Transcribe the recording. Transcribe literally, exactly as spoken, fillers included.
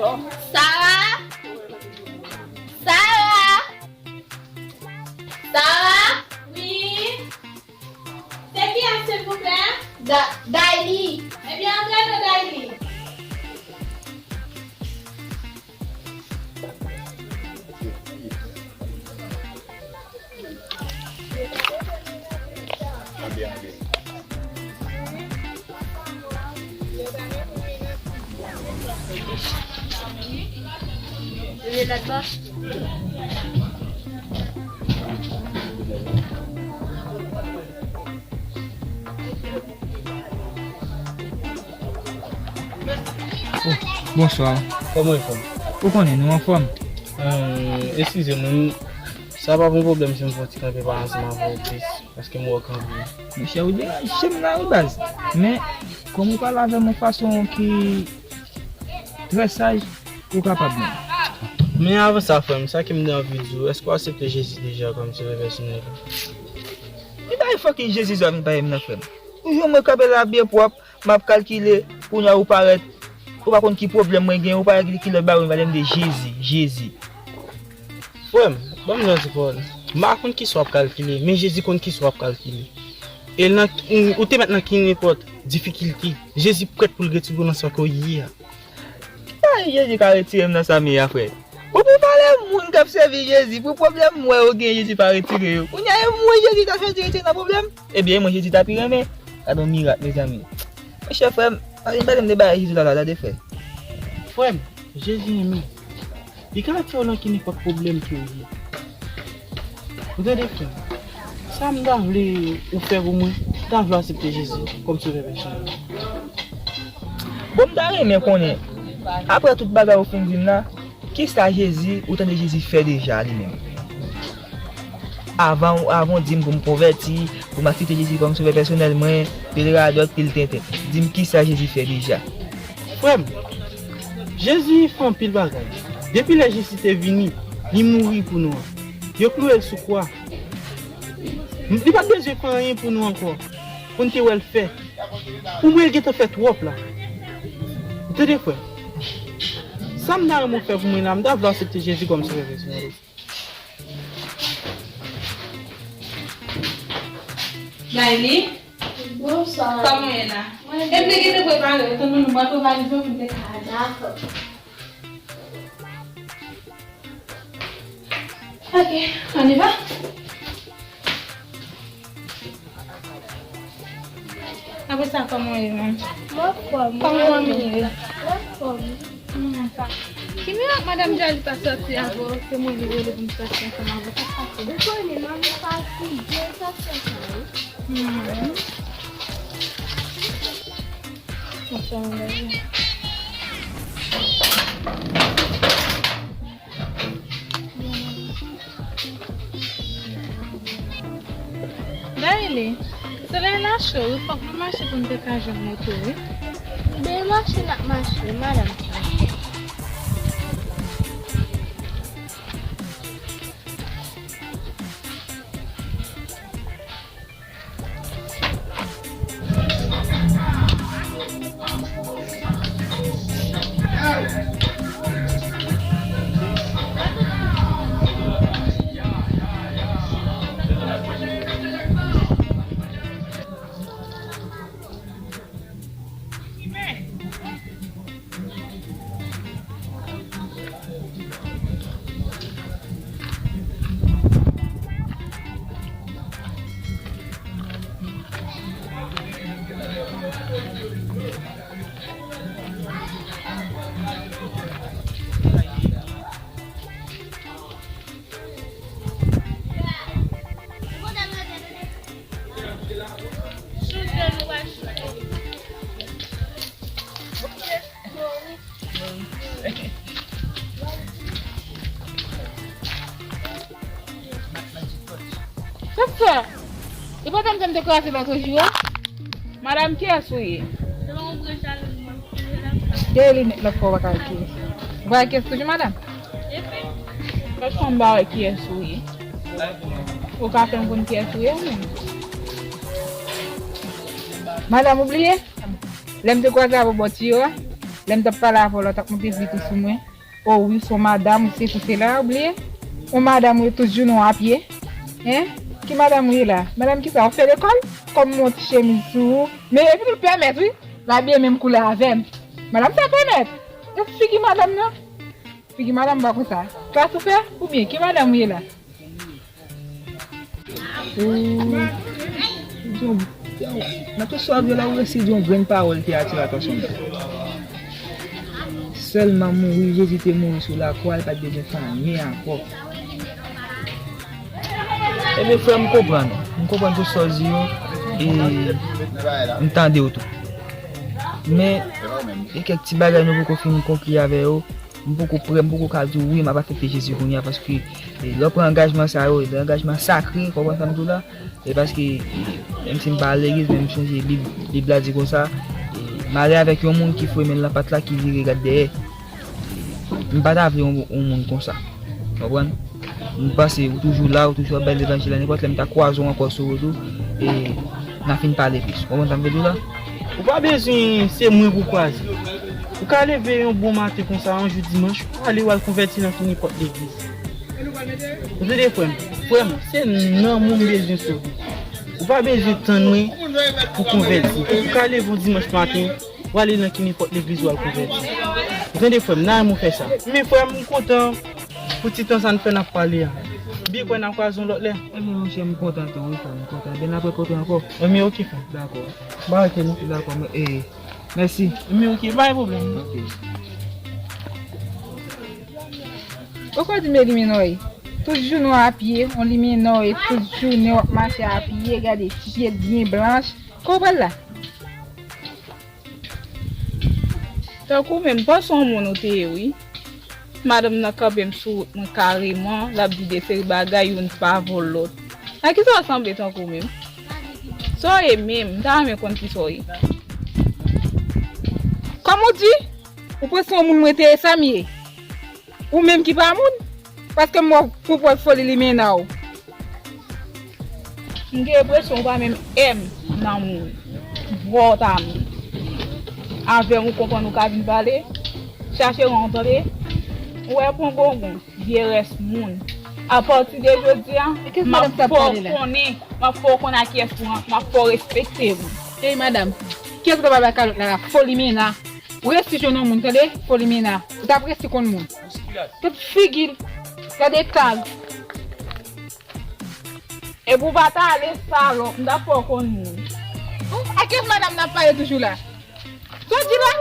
Sara? Sara? Sara? Wi. Se kiyès, silvouplè? Da-, Dayli. Ebyen, antre non, Dayli. Oh, bonswa. Kòman w ye, frè m? Ou konnen, nou anfòm. Ahn, eskize m, sa pa pou pwoblèm si m fè yon ti kanpe pale ansanm avè w plis, paske m wè w kanpe. Monchè, ou deranje m la wi, baz. Men, kòm ou pale avè m yon fason ki trè saj, ou kapab menm. Men avan sa, frè m, sa ke m te anvi di w, èske w aksepte Jezi deja kòm sovè pèsonèl ou? Ki bagay fucking Jezi sa vin pale m nan, frè m? Ou jwenn mwen kanpe la byen pwòp, m ap kalkile, kounye a ou parèt, ou pa konn ki pwoblèm mwen gen, ou pa wè ki lòt bagay ou vin pale m de Jezi, Jezi. Frè m, ban m jan di pawòl. M pa konn kisa w ap kalkile, men Jezi konn kisa w ap kalkile. E nan, ou te mèt nan ki nenpòt difikilte, Jezi prèt pou l retire w nan sa ke w ye a. Ki bagay Jezi ka retire m nan sa m ye a, frè? Bon, pou valè moun k ap sèvi Jezi, pou pwoblèm m wè yo gen, Jezi pa retire yo. Kounye a, e mwen Jezi ta chwazi retire nan pwoblèm? Ebyen, e mwen Jezi ta pi renmen. Gade yon mirak, mezanmi. Monchè, frè m, pa vin pale m de bagay Jezi la, la, tande, frè. Frè m, Jezi renmen. Li ka retire w nan ki nenpòt pwoblèm ke w ye. Ou tande, frè m? Sa m ta vle ou fè pou mwen, m ta vle w aksepte Jezi kòm sovè pèsonèl ou. Bon, m ta renmen konnen, apre tout bagay ou fin di m la, kisa Jezi, ou tande Jezi fè deja li menm? Avan, avan w di m pou m konvèti, pou m aksepte Jezi kòm sovè pèsonèl mwen, pil radòt, pil tenten. Di m kisa Jezi fè deja. Frè m, Jezi fè anpil bagay. Depi lè Jezi te vini, li mouri pou nou an. Yo klouwe l sou kwa. Li pa t bezwen fè anyen pou nou ankò, pou n te wè l fè. Pou mwen, l gentan fè twòp la. Ou tande, frè? Sa m ta renmen w fè pou mwen la, m ta vle w aksepte Jezi kòm sovè pèsonèl ou. Dayli? Bonswa. Kòman w ye la? Mwen byen. E m te gentan prepare w, tann nou, mwen prepare valiz mwen pou m te ka ale. Dakò. Ok, on y va? Apre sa, kòman w ye menm? Mwen fòm. Kòman manmi ye? Mwen fòm. Hmm, sa. Ki mirak madanm Djali pa sòti avè w, se mwen li rele pou m sòti ansanm avè w? Sa k pase? Ou konnen manmi fatige, sa fè sa, wi. Hmm. Mwen fè yon bagay. Dayli, solèy la cho wi, fòk nou mache pou n te ka jwenn moto wi. Ben mache n ap mache, madanm. Sa k fè? E pa tann m te kraze lòt jou a? Madanm, kiyès ou ye? Dèyè linèt lòt fwa w pa ka wè kiyès. Ou pa wè kiyès toujou, madanm? Lòt fwa m pa wè kiyès ou ye. Ou ka fè m konn kiyès ou ye, ou menm? Madanm, ou bliye? Lè m te kwaze avè w bò tiyo a, Lè m t ap pale avè w la, w t ap monte vit ou sou mwen. O wi, w se yon madanm, ou sesi, sela, ou bliye? Yon madanm ou ye tout jounen w a pye. Hein? Ki madanm ou ye la? Madanm kisa? Ou fè lekòl? Kòm m wè yon ti chemiz sou ou. Men epi tou l pèmèt, wi. L abiye menm koulè avè m. Madanm sa pèmèt. Gad figi madanm nan. Figi madanm pa konsa. Klas ou fè? Oubyen ki madanm ou ye la? Ou, ou di yon, nan tout sa w ap di la, ou resi di yon grenn pawòl ki atire atansyon m. Sèlman mouri, Jezi te mouri sou lakwa, li pa t bezwen fè anyen ankò. Ebyen, frè m, m konprann. M konprann tout sa w di yo, e m tande w tou. Men, gen kèk ti bagay nou poko fin konkli avè yo. M poko prè, m poko ka di w wi, m ap aksepte Jezi kounye a, paske, e, lè w pran angajman sa yo, e de angajman sakre, w konprann sa m di w la? E paske, e, menm si m pa al legliz, men m sonje Bib, Bib la di konsa, e, mare avèk yon moun ki foure men l nan pat la, ki vire gad dèyè. M pa ta vle yon, yon moun konsa. W konprann? M panse ou toujou la, ou toujou ap bay levanjil la, nenpòt lè m ta kwaze w ankò sou wout ou, e n a fin pale plis. W konprann sa m vle di w la? Ou pa bezwen se mwen pou kwaze. Ou ka leve yon bon maten konsa, yon jou dimanch, ou ale w al konvèti nan ki nenpòt legliz. Ou tande, frè m? Frè m, se nanm ou m bezwen sove. Ou pa bezwen tann mwen pou konvèti. Ou ka leve yon dimanch maten, w ale nan ki nenpòt legliz, w al konvèti. Ou tande, frè m? N a renmen w fè sa. Men, frè m, m kontan pou ti tan sa n fè n ap pale a. Byen kwè n a kwaze yon lòt lè. Ebyen, monchè, m kontan tou, wi, frè m, m kontan. Ebyen, n ap rankontre ankò. Ebyen, oke, frè m. Dakò. Ba, oke, non. Dakò, men, e, mèsi. Ebyen, oke, pa gen pwoblèm. Oke. Ou kwè di men limenò ye? Tout jounen w a pye, yon limenò ye, tout jounen w ap mache a pye, gade, ti pyè byen blanch. Kò w pral la? Tankou menm, panse yon moun ou te ye, wi. Madanm nan kanpe m sou wout mwen kareman, l ap di de seri bagay, youn pa vo lòt. Nan kisa w sanble tankou menm? Sa w ye menm? M ta renmen konn kisa w ye. Kòman w di? Ou panse yon moun mwen te ye, sa m ye? Ou menm ki pa moun? Paske m wè w pou pwòp foli limena w. M gen enpresyon ou pa menm èm nan moun. Vwa w ta moun. Avè m ou konprann ou ka vin pale. Chache ran w tande. Ou wè pran gongon, vye rès moun. Apati de jodi a, m ap fè w konnen, m ap fè w konnen a kiyès ou rantre, m ap fè w respekte m. Ey madanm, kiyès ou t ap bay kalòt la la? Fo limena. Ou resi jwenn yon moun, tande? Fo limena. Ou t ap resi konn moun. Tout figi l. Gade kal. Epi w pa ta ale salon, m ta fè w konn moun. Oh, a kiyès madanm nan ap pale toujou la? Sa w di la?